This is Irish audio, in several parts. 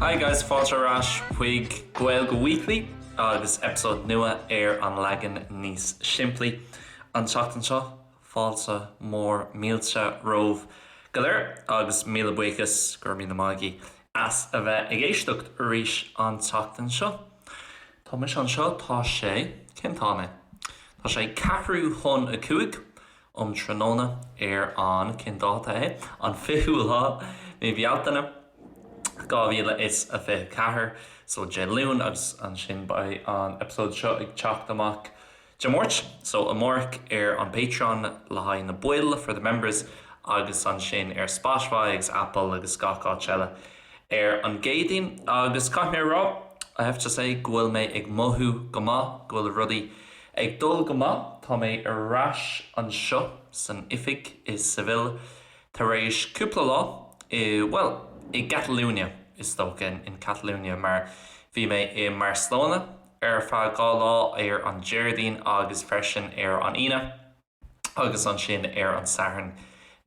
Hi guys, fáilte ar ais chuig Gaeilge Weekly agus episode nua ar an leagan níos simplí. An tseachtain seo, fáilte mór mílte romhaibh go léir agus míle buíochas, go raibh míle maith agaibh as a bheith ag éisteacht arís an tseachtain seo. Tá mise anseo, tá sé, cén t-am é? Tá sé ceathrú chun a 5 um tráthnóna ar an, cén dáta é? An 20ú lá mí Bealtaine 2024, so Dé Luain agus ansin beidh an episode seo ag teacht amach Dé Máirt, so amárach ar an Patreon le haghaidh na baill, for the members, agus ansin ar Spotify agus Apple agus gach áit eile ar an gCéadaoin. Agus caithfidh mé a rá, I have to say, go bhfuil mé ag mothú go maith, go bhfuil rudaí ag dul go maith. Tá mé ar ais anseo san oifig i Seville tar éis cúpla lá i, bhuel, i gCatalunya is dócha, in Catalunya, mar bhí mé i mBarcelona ar feadh 2 lá ar an Déardaoin agus freisin ar an Aoine agus ansin ar an Satharn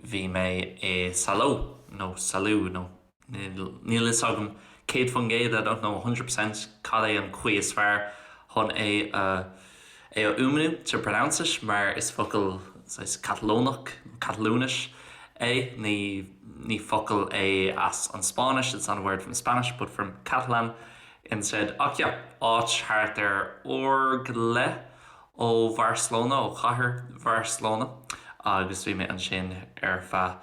bhí mé i Salou nó Salou nó níl fhios agam 100%, I don't know 100% cad é an chaoi is fearr chun é a é a fhuaimniú, to pronounce it, mar is focal saghas Catalónach, Catalúinis é, ní ní focal é as an Spáinnis, it's not a word from Spanish but from Catalan. Instead, ach yeah, áit thart ar uair go leith ó Bharcelona, ó chathair Bharcelona, agus bhí mé ansin ar feadh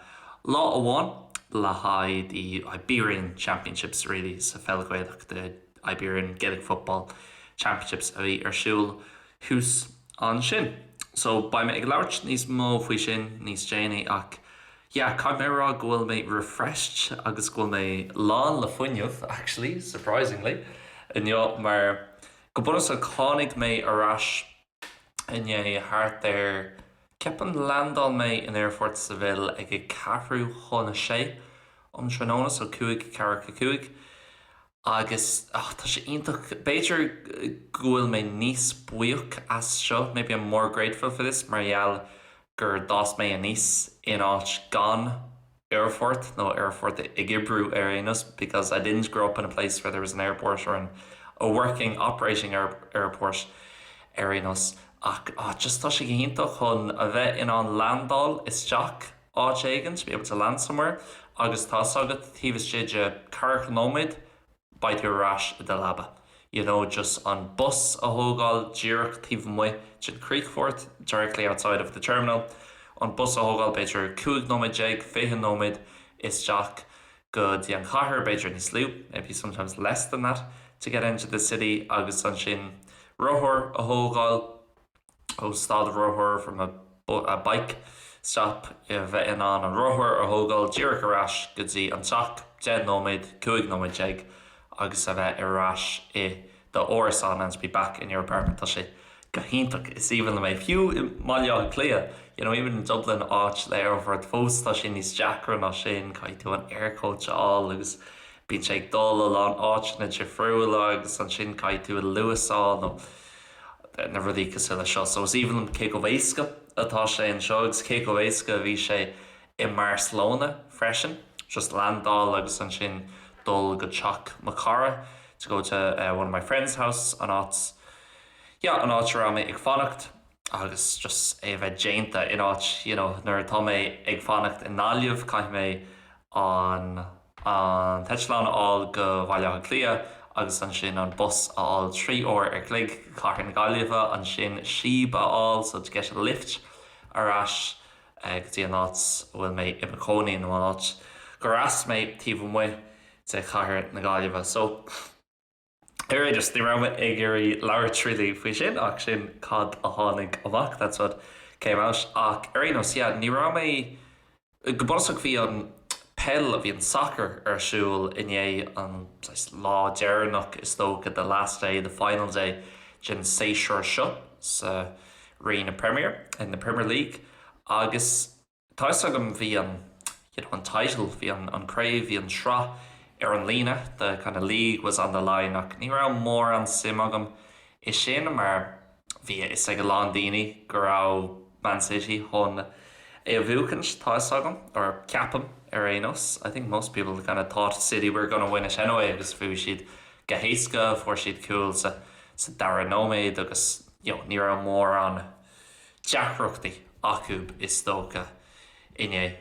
lá amháin le haghaidh the Iberian Championships really sa pheil Ghaelach, the Iberian Gaelic Football Championships a bhí ar siúl thuas ansin. So beidh mé ag labhairt níos mó faoi sin níos déanaí ach yeah, caithfidh mé a rá go bhfuil mé refreshed agus go bhfuil mé lán le fuinneamh actually, surprisingly, inniu mar go bunúsach tháinig mé ar ais inné thart ar, ceapaim landáil mé in aerfort Seville ag a ceathrú chun a sé um tráthnóna, so cúig ceathracha 5. Agus, ah, tá sé iontach, b'fhéidir go bhfuil mé níos buíoch as seo, maybe I'm more grateful for this, mar gheall gur d'fhás mé aníos in áit gan aerfort, nó aerfort ag oibriú ar aon nós, because I didn't grow up in a place where there was an airport or an, a working, operating airport ar aon nós. Ach, ah, just tá sé go hiontach chun a bheith in ann landáil isteach áit éigin, to be able to land somewhere, agus tá 's agat taobh istigh de ceathracha nóiméad beidh tú ar ais i do leaba. You know, just an bus a thógáil díreach taobh amuigh den chríochfort, directly outside of the terminal, an bus a thógáil b'fhéidir 15 nóiméad, 20 nóiméad isteach go dtí an chathair, b'fhéidir níos lú, maybe sometimes less than that, to get into the city agus ansin rothar a thógáil. ó stad rothar from a bike stop a bheith in ann an rothar a thógáil díreach ar ais go dtí an teach, 10 nóiméad, 15 nóiméad agus a bheith ar ais i d'árasán and to be back in your apartment. Tá sé go hiontach. Is aoibhinn liom é. Fiú i mBaile Átha Cliath, you know, even in Dublin, áit le aerfort fós tá sé níos deacra ná sin, caithfidh tú an Aircoach a fháil agus bíonn sé ag dul a lán áiteanna difriúla agus ansin caithfidh tú an Luas a fháil nó na rudaí cosúil le seo. So is aoibhinn liom cé chomh éasca atá sé anseo agus cé chomh éasca a bhí sé i mBarcelona freisin. Just landáil agus ansin dul go teach mo chara, to go to uh, one of my friends' house, an áit, yeah, an áit a raibh mé ag fanacht agus just é a bheith déanta in áit, you know, nuair atá mé ag fanacht i nGaillimh caithfidh mé an an t-eitleán a fháil go Bhaile Átha Cliath agus ansin an bus a fháil 3 uair ar chloig go Cathair na Gaillimhe, ansin síob a fháil, so to get a lift, ar ais go dtí an áit a bhfuil mé i mo chónaí nó an áit gur fhás mé taobh amuigh de Chathair na Gaillimhe. So. Ar aon nós, ní raibh mé ag iarraidh labhairt really faoi sin ach sin cad a tháinig amach, that's what came out. Ach ar aon nós, yeah, ní raibh mé, go bunúsach bhí an peil, bhí an sacar ar siúl inné, an saghas lá deireanach is dócha, the last day, the final day den séasúr seo sa Roinn na Premier, in the Premier League agus, Tá 'fhios agam bhí an, you know, an title, bhí an, an craobh, bhí an sraith ar an líne, the kind of league was on the line ach ní raibh mórán suim agam i sin mar bhí a fhios ag a lán daoine go raibh Man City chun é a bhuachaint, tá fhios agam, or ceapaim ar aon nós. I think most people kind of thought City were gonna win it anyway agus bhuaigh siad go héasca, fuair siad cúl sa sa dara nóiméad agus you know ní raibh mórán deacrachtaí acu is dócha inné.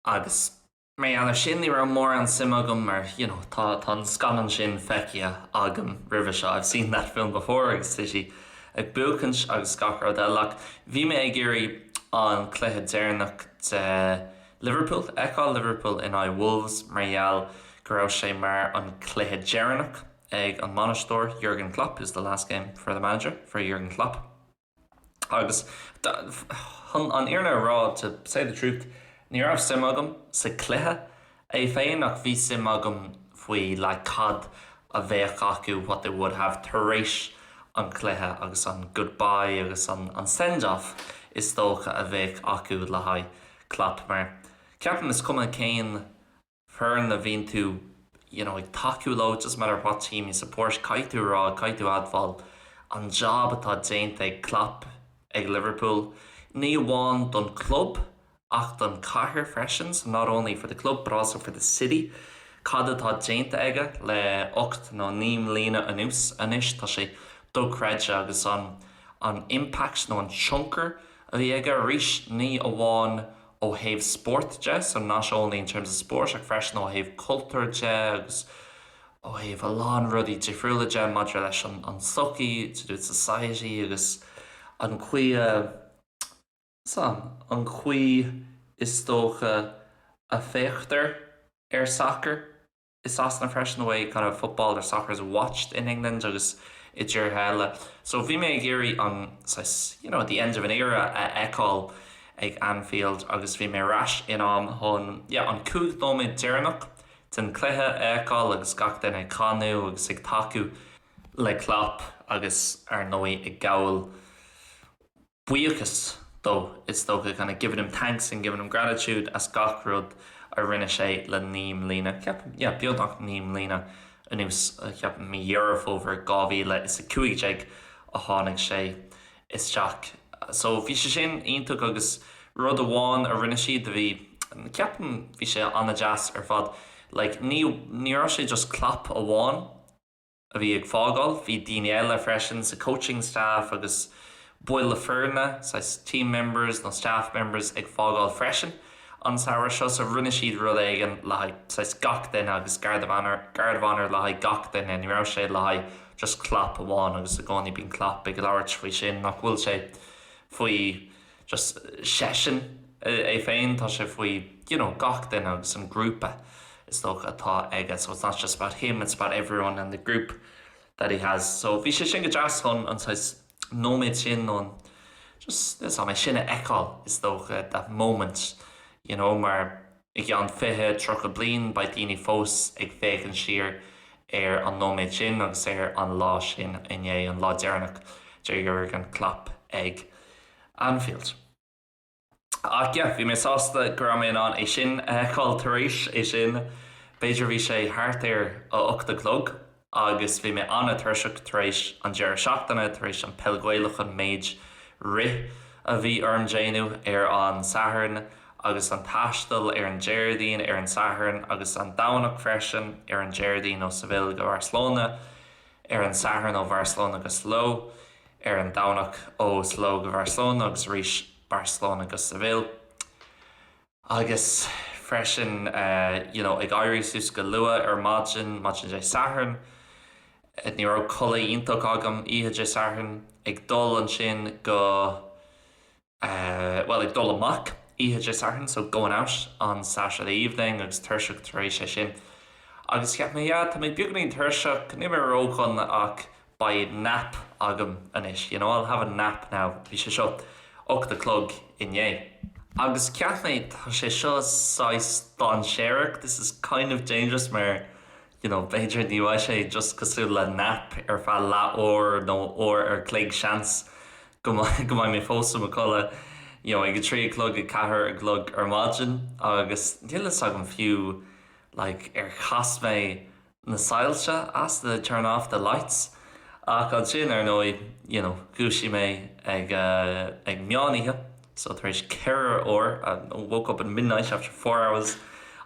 Agus mar gheall ar sin ní raibh mórán suim agam mar you know tá tá an scannán sin feicthe agam roimhe seo, I've seen that film before agus City ag buachaint agus gach rud eile ach bhí mé ag iarraidh an cluiche deireanach de Liverpool a fheiceáil, Liverpool in aghaidh Wolves mar gheall go raibh sé mar an cluiche deireanach ag an mbainisteoir Jurgen Klopp, it was the last game for the manager, for Jurgen Klopp. Agus chun an fhírinne a rá, to say the truth, ní raibh suim agam sa cluiche é féin ach bhí suim agam faoi like cad a bheadh acu, what they would have, tar éis an chluiche agus an goodbye agus an an send off is dócha a bheadh acu le haghaidh Klopp mar ceapaim is cuma cén foireann a bhíonn tú you know ag tacú leo, it doesn't matter what team you support, caithfidh tú a rá, caithfidh tú a admháil an job atá déanta ag Klopp ag Liverpool, ní amháin don club ach don chathair freisin, so not only for the club but also for the city, cad atá déanta aige le 8 nó 9 mbliana anuas anois, tá sé dochreidte agus an an impact nó an tionchar a bhí aige arís ní amháin ó thaobh spóirt de, so not only in terms of sport ach freisin ó thaobh cultúir de agus ó thaobh a lán rudaí difriúla de maidir leis an an tsochaí, to do with society agus an chaoi a, san, an chaoi is dócha a féachtar ar sacar. i Sasana freisin, the way kind of football or soccer is watched in England agus i dtíortha eile. So bhí mé ag iarraidh an saghas, you know, the end of an era a fheiceáil ag Anfield agus bhí mé ar ais in am chun, yeah, an 5 nóiméad deireanach den chluiche a fheiceáil agus gach duine ag canadh agus ag tacú le Klopp agus ar ndóigh ag gabháil buíochas dó, is dócha, kind of giving him thanks and giving him gratitude as gach rud a rinne sé le 9 mbliana, ceapaim, yeah, beagnach 9 mbliana anuas, ceapaim mí Dheireadh Fómhair 2015 a tháinig sé isteach. So bhí sé sin iontach agus rud amháin a rinne siad a bhí, ceapaim, bhí sé an-deas ar fad, like ní, ní raibh sé just Klopp amháin, a bhí ag fágáil. Bhí daoine eile freisin sa coaching staff agus baill foirne, saghas team members nó staff members ag fágáil freisin an samhradh seo so rinne siad rud éigin le haghaidh saghas gach duine agus guard of honour, guard of honour le haghaidh gach duine, ní raibh sé le haghaidh just Klopp amháin agus i gcónaí bíonn Klopp ag labhairt faoi sin nach bhfuil sé faoi just seisean é féin, tá sé faoi you know gach duine agus an grúpa is dócha atá aige so it's not just about him, it's about everyone and the group that he has. So bhí sé sin go deas chun an saghas nóiméad sin nó an just is é sin a fheiceáil is dócha that moment you know mar i gceann 20, 30 bliain beidh daoine fós ag féachaint siar ar an nóiméad sin agus ar an lá sin inné, an lá deireanach de Jurgen Klopp ag Anfield. Ach yeah, bhí mé sásta go raibh mé in ann é sin a fheiceáil tar éis é sin. B'fhéidir bhí sé thart ar a 8 a chlog agus bhí mé an-tuirseach tar éis an deireadh seachtaine, tar éis an peil Ghaelach, an méid rith a bhí orm déanamh ar an Satharn agus an taisteal ar an Déardaoin, ar an Satharn agus an Domhnach freisin, ar an Déardaoin ó Seville go Barcelona, ar an Satharn ó Bharcelona go Salou, ar an Domhnach ó Salou go Barcelona agus arís Barcelona go Seville. Agus freisin you know ag éirí suas go luath ar maidin, maidin Dé Sathairn, ní raibh codladh iontach agam oíche Dé Sathairn, ag dul ansin go eh bhuel ag dul amach oíche Dé Sathairn so going out on Saturday evening agus tuirseach tar éis é sin. Agus cheap mé yeah tá mé beagáinín tuirseach, níl mé ródhona ach beidh nap agam anois, you know, I'll have a nap now, bhí sé seo 8 a chlog inné. Agus cheap mé, tá sé seo saghas dainséarach, this is kind of dangerous mar, you know, b'fhéidir ní bheidh sé just cosúil le nap ar feadh leath uair nó uair ar chloig, seans go mbeidh mé fós i mo chodladh, you know, ag a 3 a chlog, a 4 a chlog ar maidin agus níl fhios agam fiú, like, ar chas mé na soilse as, did I turn off the lights? Ach ansin, ar ndóigh, you know, dhúisigh mé ag ag meán oíche. So tar éis 4 uair, I woke up at midnight after 4 hours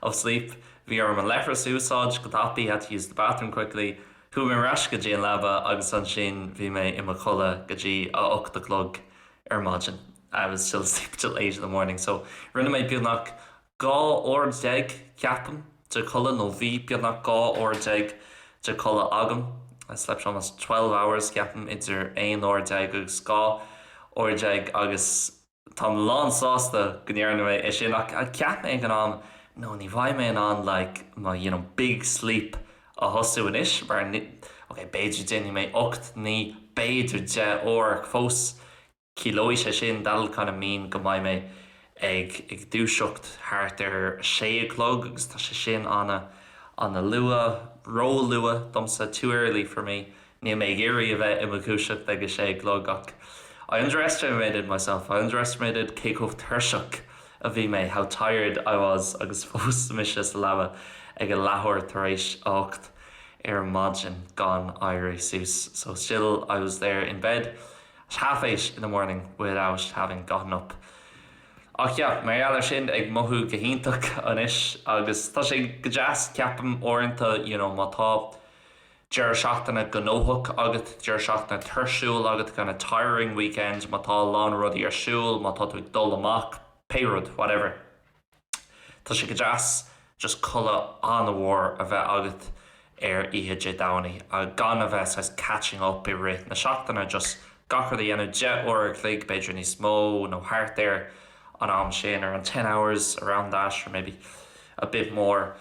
of sleep, bhí orm an leithreas a úsáid go tapaidh, had to use the bathroom quickly, chuaigh mé ar ais go dtí an leaba agus ansin bhí mé i mo chodladh go dtí a 8 a chlog ar maidin. I was still asleep till 8 in the morning. So rinne mé beagnach 12 uair, ceapaim, de chodladh, nó bhí beagnach 12 uair de chodladh agam. I slept almost 12 hours, ceapaim, idir 11 uair agus 12 uair agus táim lán sásta go ndearna mé é sin ach cheap mé ag an am no ní bheidh mé in ann like mo you know big sleep a thosú anois mar ok b'fhéidir déanfaidh mé 8, 9, b'fhéidir 10 uair fós Ciallóidh sé sin, that'll kind of mean, go mbeidh mé ag ag dúiseacht thart ar a sé a chlog agus tá sé sin ana ana luath, ró-luath domsa, too early for me. Níl mé ag iarraidh a bheith i mo dhúiseacht ag a sé a chlog ach I underestimated myself, I underestimated cé chomh tuirseach a bhí mé, how tired I was agus fós mise sa leaba ag a leathuair tar éis a hocht ar maidin gan éirí suas. So still I was there in bed. At half 8 in the morning without having gotten up. Ach yeah, mar gheall ar sin, ag mothú go hiontach anois agus tá sé go deas ceapaim uaireanta you know má tá deireadh seachtaine gnóthach agat, deireadh seachtaine tuirsiúil agat, kind of tiring weekend, má tá a lán rudaí ar siúl, má tá tú ag dul amach, pé rud, whatever. Tá sé go deas just codladh an-mhór a bheith agat ar oíche Dé Domhnaigh gan a bheith saghas catching up i rith na seachtaine, just gach rud a dhéanamh 10 uair a chloig, b'fhéidir níos mó nó thart ar an am sin, around 10 hours, around that or maybe a bit more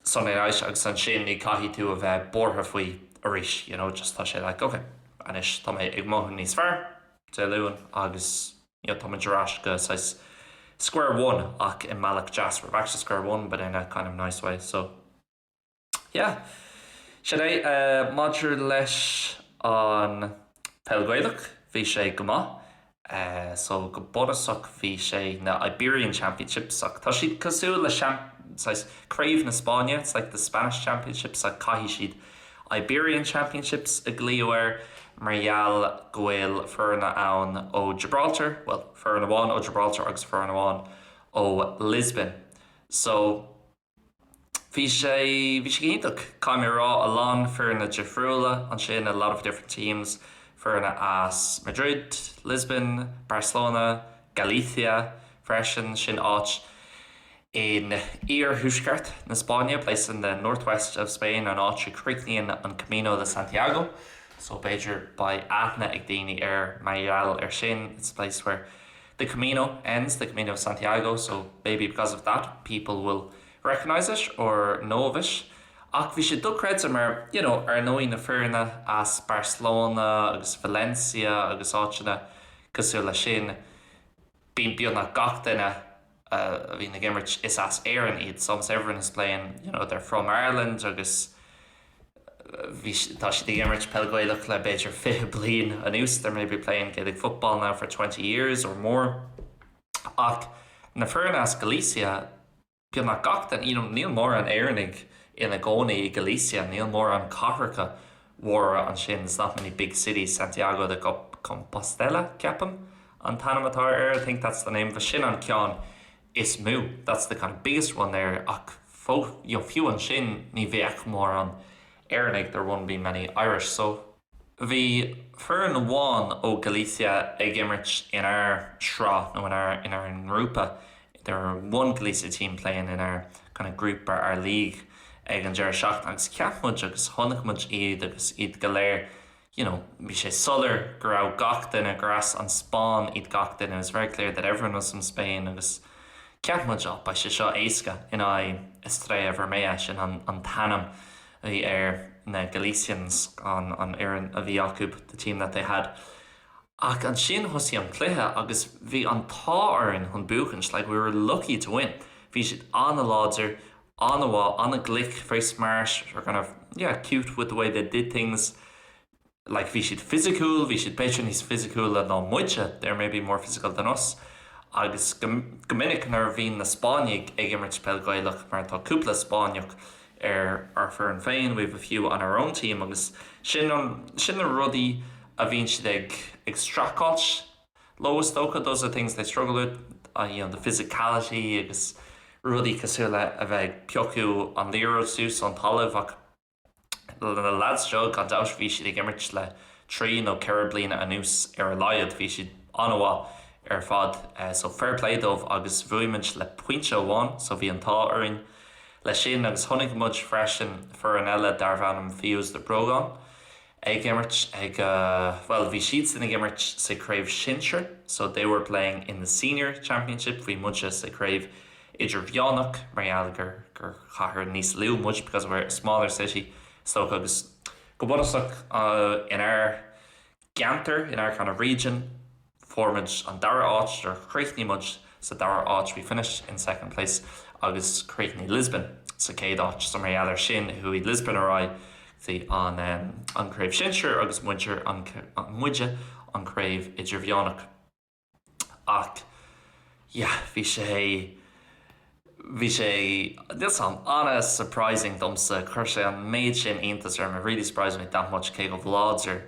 Sunday night agus ansin ní caithfidh tú a bheith buartha faoi arís, you know, just tá sé like ok, anois tá mé ag mothú níos fearr Dé Luain agus you know, táimid ar ais go saghas square one ach i mbealach deas, we're back to square one but in a kind of nice way so yeah. Sin é. Uh, maidir leis an peil Gaelach, bhí sé go maith. Uh, so go bunúsach bhí sé na Iberian Championships ach tá siad cosúil le saghas craobh na Spáinne, it's like the Spanish Championships ach caithfidh siad Iberian Championships a ghlaoch air mar gheall go bhfuil foirne ann ó Gibraltar, bhuel, foireann amháin ó Gibraltar agus foireann amháin ó Lisbon. So, bhí sé, bhí sé go hiontach, caithfidh mé a rá, a lán foirne difriúla ansin, a lot of different teams, foirne as Madrid, Lisbon, Barcelona, Galicia freisin, sin áit In iarthuaisceart na Spáinne, place in the northwest of Spain, an áit a chríochnaíonn an Camino de Santiago, so b'fhéidir beidh aithne ag daoine air mar gheall air sin, it's the place where the Camino ends, the Camino of Santiago, so maybe because of that people will recognise it or know of it. Ach bhí sé dochreidte mar, you know, ar ndóigh na foirne as Barcelona agus Valencia agus áiteanna cosúil leis sin, Bíonn beagnach gach duine a bhíonn ag imirt is as Éirinn iad so almost everyone who's playing you know they're from Ireland agus bhí tá siad ag imirt peil Gaelach le b'fhéidir 20 bliain anuas they're maybe playing Gaelic football now for 20 years or more ach na foirne as Galicia Beagnach gach duine, you know, níl mórán Éireannaigh ina gcónaí i Galicia, níl mórán cathracha mhóra ansin, there's not many big cities, Santiago de Compostela, ceapaim, an t-ainm atá air, I think that's the name of it, sin an ceann is mó, that's the kind of biggest one there, ach fó, you know, fiú ansin ní bheadh mórán Éireannaigh, there won't be many Irish, so. Bhí foireann amháin ó Galicia ag imirt inár sraith nó inár inár ngrúpa, there one Galicia team playing in our kind of group or our league ag an deireadh seachtaine agus cheap muid agus chonaic muid iad agus iad go léir you know bhí sé soiléir go raibh gach duine gur as an Spáinn iad gach duine it was very clear that everyone was from Spain agus cheap muid oh beidh sé seo éasca in aghaidh Estrella Vermelha sin an an t-ainm a bhí ar na Galicians, an an fhoireann a bhí acu, the team that they had. Ach ansin thosaigh an cluiche agus bhí an t-ádh orainn chun buachaint, like we were lucky to win. Bhí siad an-láidir, an-mhaith, an-ghlic, very smart, or kind of, yeah, cute with the way they did things. like bhí siad fisiciúil, bhí siad b'fhéidir níos fisiciúla ná muide, they're maybe more physical than us, agus go go minic nuair a bhíonn na Spáinnigh ag imirt peil Gaelach, mar tá cúpla Spáinneach ar ár foireann féin, we have a few on our own team, agus sin an sin na rudaí a bhíonn siad ag ag streachailt. leo is dócha, those are things they struggle with, you know, the physicality agus rudaí cosúil le a bheith ag piocadh an liathróid suas ón talamh ach na lads seo gan dabht bhí siad ag imirt le 3 nó 4 bliana anuas ar a laghad, bhí siad an-mhaith ar fad so fair play dóibh agus bhuaigh muid le pointe amháin so bhí an t-ádh orainn leis sin agus chonaic muid freisin foireann eile darbh ainm Fios de Breogán ag imirt ag bhuel bhí siadsan ag imirt sa craobh sinsir so they were playing in the senior championship bhí muide sa craobh idirmheánach mar gheall gur gur chathair níos lú muid because we're a smaller city is dócha agus go bunúsach inár gceantar in our kind of region fuair muid an dara háit or chríochnaigh muid sa dara háit we finished in second place agus chríochnaigh Lisbon sa chéad áit so mar gheall ar sin chuaigh Lisbon ar aghaidh dtí an an craobh sinsir agus muintir an muide an craobh idirmheánach. Ach yeah bhí sé bhí sé níl 's a'm an-surprising domsa chuir sé an méid sin iontas orm it really surprised me that much cé chomh láidir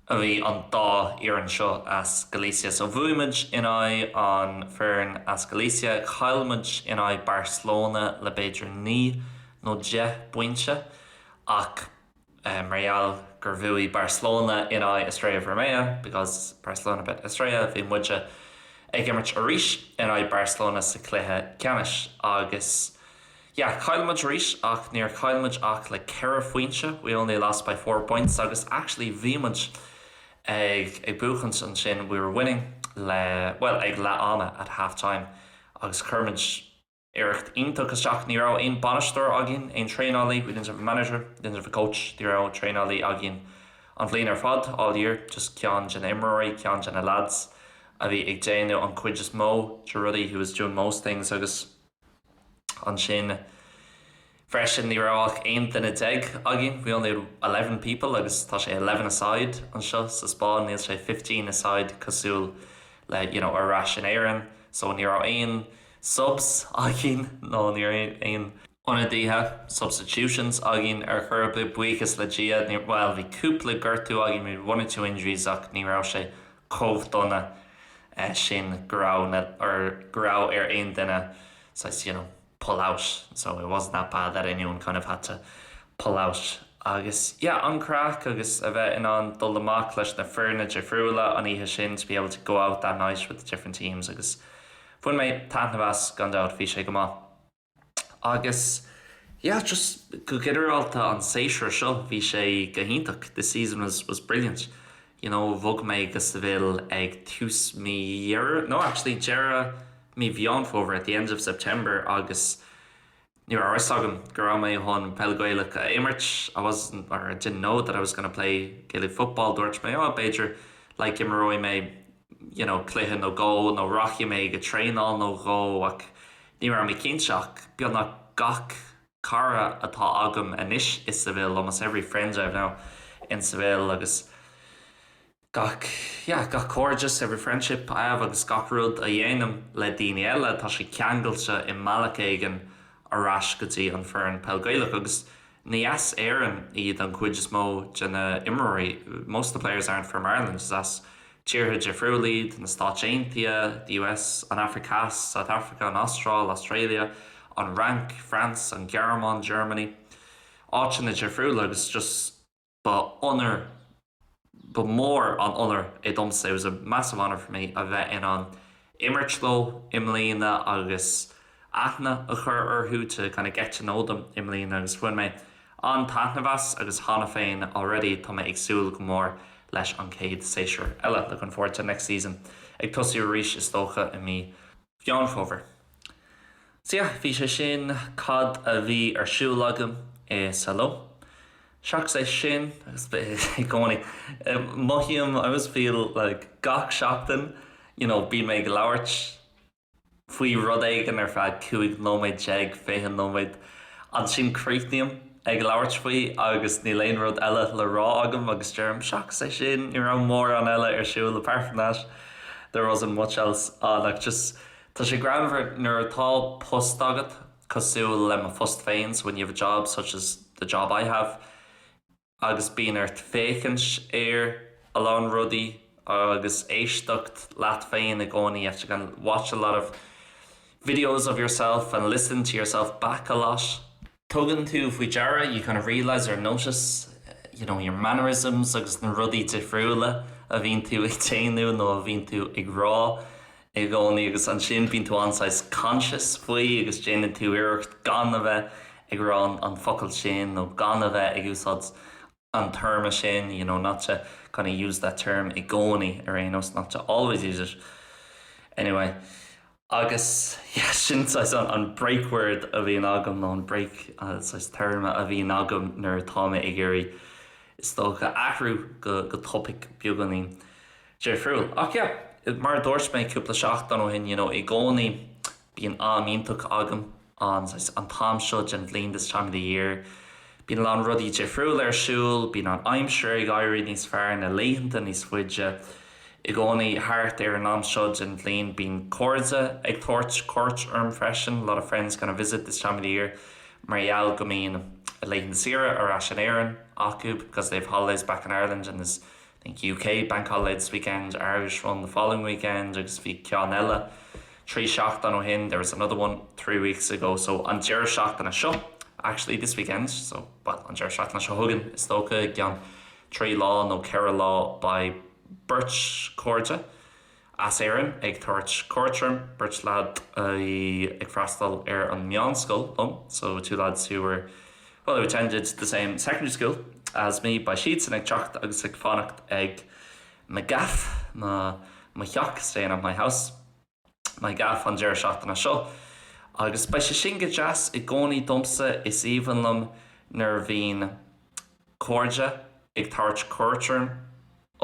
a bhí an dá fhoireann seo as Galicia. So bhuaigh muid in aghaidh an foireann as Galicia, chaill muid in aghaidh Barcelona le b'fhéidir 9 nó 10 bpointe ach mar gheall gur bhuaigh Barcelona in aghaidh Estrella Vermelha because Barcelona beat Estrella bhí muide ag imirt arís in aghaidh Barcelona sa chluiche ceannais agus yeah chaill muid arís ach níor chaill muid ach le 4 phointe we only lost by 4 points agus actually bhí muid ag ag buachaint ansin we were winning le well ag leath ama at half time agus chuir muid Iarracht iontach isteach. Ní raibh aon bainisteoir againn, aon traenálaí, we didn't have a manager, we didn't have a coach, ní raibh traenálaí againn an bhliain ar fad, all year, just ceann de na imreoirí, ceann de na lads a bhí ag déanamh an chuid is mó de rudaí, who was doing most things agus ansin freisin ní raibh ach 11 duine againn, we only had 11 people agus tá sé 11 a side anseo sa Spáinn, níl sé 15 a side cosúil le you know ar ais in Éirinn so ní raibh aon subs againn nó ní raibh aon ionadaithe, substitutions, againn ar chor ar bith, buíochas le Dia. Ní, bhuel, bhí cúpla gortú againn, we had one or two injuries ach ní raibh sé chomh dona sin go raibh na, or go raibh ar aon duine saghas, you know, pull out. So it wasn't that bad that anyone kind of had to pull out. Agus yeah, an craic agus a bheith in ann dul amach leis na foirne difriúla an oíche sin, to be able to go out that night with the different teams agus Bhain mé taitneamh as, gan dabht, bhí sé go maith. Agus yeah, just go ginearálta an séasúr seo, bhí sé go hiontach, this season was was brilliant. You know, bhog mé go Seville ag tús mí Dheireadh, no actually deireadh mí Mheán Fómhair, at the end of September agus Ní raibh a fhios agam go raibh mé chun peil Gaelach a imirt, I wasn't, or I didn't know that I was gonna play Gaelic football, dúirt mé oh b'fhéidir like imreoidh mé you know cluiche nó dhó nó rachaidh mé go traenáil nó dhó ach ní raibh mé cinnte ach beagnach gach cara atá agam anois i Seville, almost every friend I have now in Seville agus gach, yeah, gach cairdeas, every friendship I have agus gach rud a dhéanaim le daoine eile, tá sé ceangailte i mbealach éigin ar ais go dtí an foireann peil Gaelach agus ní as Éirinn iad an chuid is mó de na imreoirí, most of the players aren't from Ireland, is as tíortha difriúla iad, na Stáit Aontaithe, the US, an Afraic Theas, South Africa, an Astráil, Australia, an Fhrainc, France, an Ghearmáin, Germany, áiteanna difriúla agus just. Ba onóir, ba mór an onóir é domsa, it was a massive honour for me, a bheith in ann imirt leo i mbliana agus aithne a chur orthu, to kind of get to know them i mbliana agus bhain mé an-taitneamh as agus cheana féin already tá mé ag súil go mór leis an chéad séasúr eile, looking forward to next season, ag tosú arís is dócha i mí Mheán Fómhair. So yeah, bhí sé sin cad a bhí ar siúl agam i Saló. Seachas é sin, agus i gcónaí, mothaím, I always feel like gach seachtain, you know, bíonn mé ag labhairt faoi rud éigin ar feadh 15 nóiméad, 20 nóiméad, ansin críochnaím ag labhairt faoi agus níl aon rud eile le rá agam agus deirim, seachas é sin, ní raibh mórán eile ar siúl apart from that, there wasn't much else on ach just tá sé greannmhar nuair atá post agat cosúil le mo phost féin, so when you have a job such as the job I have, agus bíonn ort féachaint ar a lán rudaí. agus éisteacht leat féin i gcónaí you have to kind of watch a lot of videos of yourself and listen to yourself back a lot. Tugann tú faoi deara you kind of realise or notice you know your mannerisms agus na rudaí difriúla a bhíonn tú ag déanamh nó a bhíonn tú ag rá i gcónaí agus ansin bíonn tú an-saghas conscious faoi agus déanann tú iarracht gan a bheith ag rá an focal sin nó gan a bheith ag úsáid an téarma sin, you know, not to kind of use that term i gcónaí ar aon nós, not to always use it. Anyway, agus yeah, sin saghas an, an break word a bhíonn agam nó an break uh, saghas téarma a bhíonn agam nuair atá mé ag iarraidh is dócha athrú go, go topaic beagáinín difriúil. Ach yeah, mar a dúirt mé cúpla seachtain ó shin, you know, i gcónaí bíonn am iontach agam an saghas an t-am seo den bhliain this time of the year. Bíonn a lán rudaí difriúla ar siúl, bíonn an aimsir ag éirí níos fearr, na laethanta níos faide. I gcónaí thart ar an am seo den bhliain bíonn cairde ag tabhairt cuairt orm freisin, a lot of friends kind of visit this time of the year mar gheall go mbíonn laethanta saoire ar ais in Éirinn acu because they have holidays back in Ireland and there's I think UK bank holiday this weekend, Irish one the following weekend agus bhí ceann eile 3 seachtain ó shin, there was another one 3 weeks ago so an deireadh seachtaine seo actually this weekend so well an deireadh seachtaine seo chugainn is dócha i gceann 3 lá nó 4 lá beidh beirt cairde as Éirinn ag tabhairt cuairt orm, beirt leaid a bhí ag freastal ar an meánscoil liom so two lads who were well who attended the same secondary school as me beidh siadsan ag teacht agus ag fanacht ag mo gaff mo mo theach staying at my house. My gaff an deireadh seachtaine seo agus beidh sé sin go deas i gcónaí domsa is aoibhinn liom nuair a bhíonn cairde ag tabhairt cuairt orm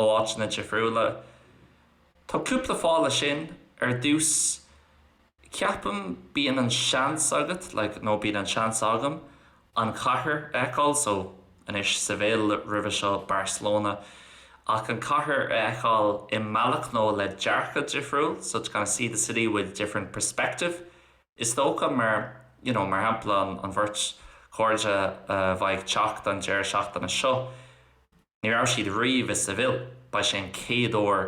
ó áiteanna difriúla. Tá cúpla fáth leis sin, ar dtús ceapaim bíonn an seans agat like nó bíonn an seans agam an chathair a fheiceáil, so anois Seville, roimhe seo Barcelona, ach an chathair a fheiceáil i mbealach nó le dearcadh difriúil, so to kind of see the city with different perspective is dócha mar you know mar shampla an an bheirt chairde a bheidh ag teacht an deireadh seachtaine seo, ní raibh siad riamh i Seville, beidh sé an chéad uair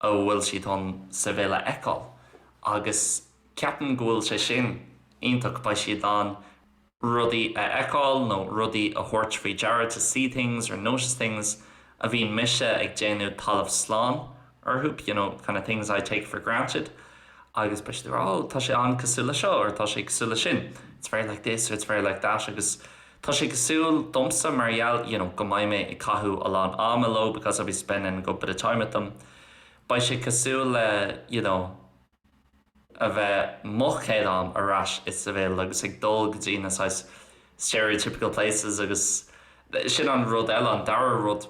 a bhfuil siad chun Seville a fheiceáil agus ceapaim go bhfuil sé sin iontach, beidh siad in ann rudaí a fheiceáil nó rudaí a thabhairt faoi deara to see things or notice things a bhíonn mise ag déanamh talamh slán orthu, you know, kind of things I take for granted agus beidh siad ag rá oh tá sé an-cosúil le seo or tá sé cosúil le sin, it's very like this or it's very like that agus Tá sé cosúil domsa mar gheall you know go mbeidh mé ag caitheamh a lán ama leo because I'll be spending a good bit of time with them. Beidh sé cosúil le you know a bheith mo chéad am ar ais i Seville agus ag dul go dtí na saghas stereotypical places agus sin an rud eile, an dara rud.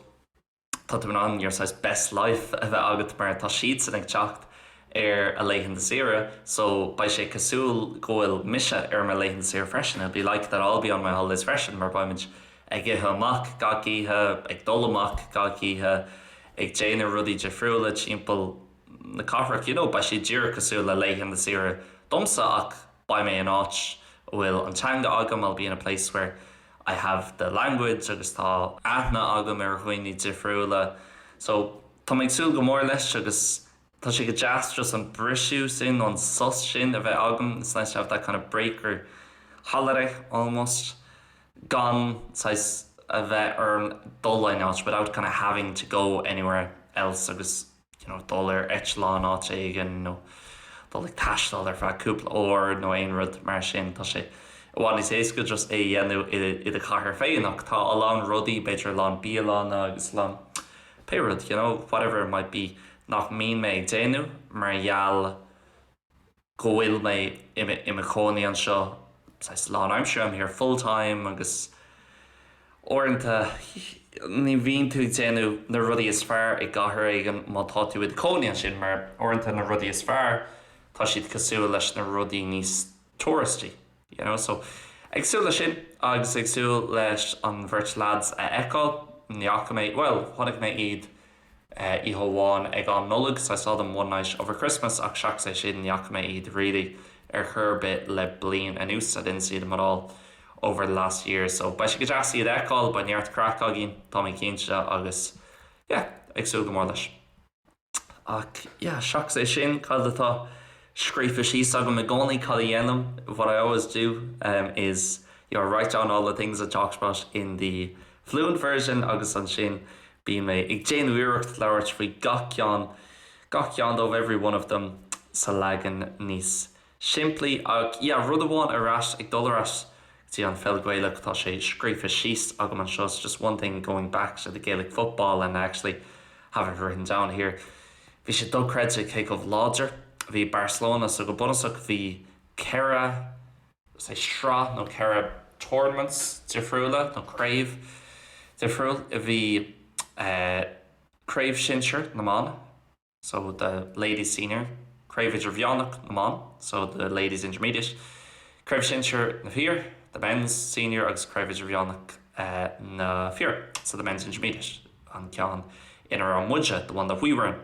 tá tú in ann your saghas best life a bheith agat mar tá siadsan ag teacht ar a laethanta saoire so beidh sé cosúil go bhfuil mise ar mo laethanta saoire freisin, it'll be like that I'll be on my holidays freisin mar beimid ag ithe amach gach oíche, ag dul amach gach oíche, ag déanamh rudaí difriúla timpeall na cathrach, you know beidh sé díreach cosúil le laethanta saoire domsa ach beidh mé in áit a bhfuil an teanga agam, I'll be in a place where I have the language agus tá aithne agam ar dhaoine difriúla so tá mé ag súil go mór leis agus tá sé go deas just an briseadh sin nó an sos sin a bheith agam, it's nice to have that kind of break or holiday almost gan saghas a bheith orm dul aon áit without kind of having to go anywhere else agus you know, dul ar eitleán áit éigin nó dul ag taisteal ar feadh cúpla uair nó aon rud mar sin. Tá sé i bhfad níos éasca just é a dhéanamh i do chathair féin ach tá a lán rudaí, b'fhéidir a lán bialanna agus a lán pé rud, you know, whatever it might be, nach mbíonn mé ag déanamh mar gheall go bhfuil mé i mo chónaí anseo saghas lánaimseartha, I'm here full time agus uaireanta ní bhíonn tú ag déanamh na rudaí is fearr i gcathair éigin má tá tú i do chónaí ansin mar uaireanta na rudaí is fearr tá siad cosúil leis na rudaí níos touristy you know so ag súil leis sin agus ag súil leis an bheirt lads a fheiceáil ní fhaca mé bhuel chonaic mé iad oíche amháin ag am Nollag, so I saw them one night over Christmas ach seachas é sin ní fhaca mé iad really ar chor ar bith le bliain anuas, I didn't see them at all over the last year so beidh sé go deas iad a fheiceáil, beidh neart craic againn, tá mé cinnte agus yeah, ag súil go mór leis. Ach yeah, seachas é sin, cad atá scríofa síos agam i gcónaí cad a dhéanaim, what I always do um, is you know, write down all the things I talked about in the fluent version agus ansin bíonn mé ag déanamh iarracht labhairt faoi gach ceann gach ceann dóibh every one of them sa leagan níos simplí ach yeah, rud amháin ar ais ag dul ar ais go dtí an pheil Ghaelach tá sé scríofa síos agam anseo it's just one thing going back to the Gaelic football and I actually have it written down here. Bhí sé dochreidte cé chomh láidir a bhí Barcelona so go bunúsach bhí 4 say sraith nó 4 tournaments difriúla nó craobh difriúil a bhí eh, craobh sinsir na mban so the ladies senior, craobh idirmheánach na mban so the ladies intermediate, craobh sinsir na bhfear the men's senior agus craobh idirmheánach eh, na bhfear so the men's intermediate an ceann ina raibh muide the one that we were in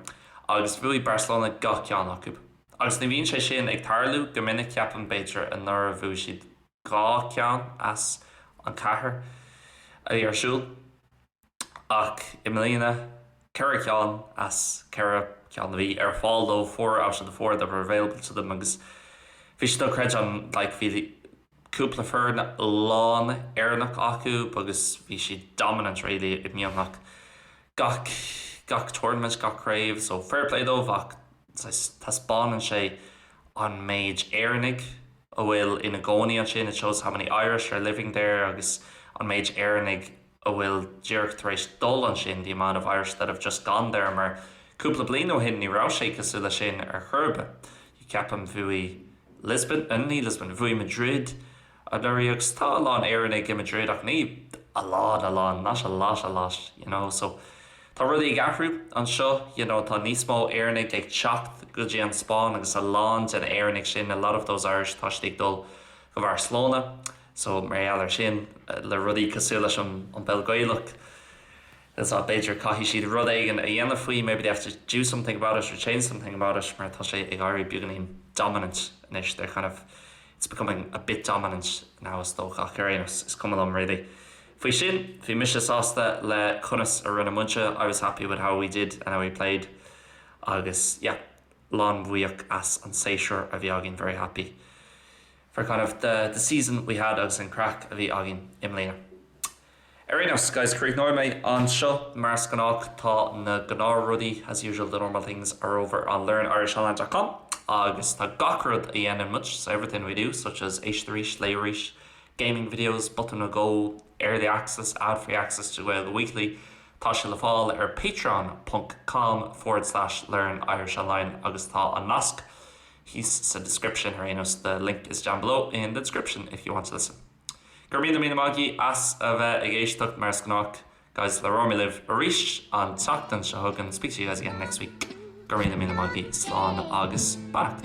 agus bhuaigh Barcelona gach ceann acu. Agus ní bhíonn sé sin ag tarlú go minic ceapaim b'fhéidir anuraidh bhuaigh siad 2 ceann as an 4 a bhí ar siúl ach i mbliana 4 ceann as 4 ceann a bhí ar fáil dóibh 4 out of the 4 that were available to them agus bhí sé dochreidte an like bhí cúpla foireann lán Éireannach acu agus bhí siad dominant really i mbeagnach gach gach tournament gach craobh so fair play dóibh ach taispeánann sé an méid Éireannaigh a bhfuil ina gcónaí ansin it shows how many Irish are living there agus an méid Éireannaigh a bhfuil díreach tar éis dul ansin the amount of Irish that have just gone there mar cúpla bliain ó shin ní raibh sé cosúil leis sin ar chor ar bith. Ceapaim bhuaigh Lisbon, ní Lisbon, bhuaigh Madrid anuraidh agus tá a lán Éireannaigh i Madrid ach ní a lán a lán, not a lot a lot, you know, so tá rudaí ag athrú anseo, you know, tá níos mó Éireannaigh ag teacht go dtí an Spáinn agus a lán den Éireannaigh sin, a lot of those Irish, tá siad ag dul go Barcelona, so mar gheall ar sin, le rudaí cosúil leis an an bpeil Gaelach, is b'fhéidir caithfidh siad rud éigin a dhéanamh faoi, maybe they have to do something about it or change something about it mar tá sé ag éirí beagáinín dominant anois, they're kind of, it's becoming a bit dominant now is dócha ach ar aon nós is cuma liom really. Faoi sin, bhí mise sásta le conas a rinne muide, I was happy with how we did and how we played agus yeah, lánbhuíoch as an séasúr a bhí againn, very happy for kind of the the season we had agus an craic a bhí againn i mbliana. Ar aon nós, guys, críochnóidh mé anseo. Mar is gnách, tá na gnáthrudaí, as usual, the normal things are over on learnirishonline dot com agus tá gach rud a dhéanann muid, so everything we do, such as éist arís, léigh arís, gaming videos, botúin nó dhó, early access, ad-free access to Gaeilge Weekly, tá sé le fáil ar patreon ponc com forward slash learnirishonline agus tá an nasc thíos sa description ar aon nós, the link is down below in the description if you want to listen. Go raibh míle míle maith agaibh as a bheith ag éisteacht mar is gnách guys labhróidh mé libh arís an tseachtain seo chugainn speak to you guys again next week Go raibh míle míle maith agaibh slán agus beannacht.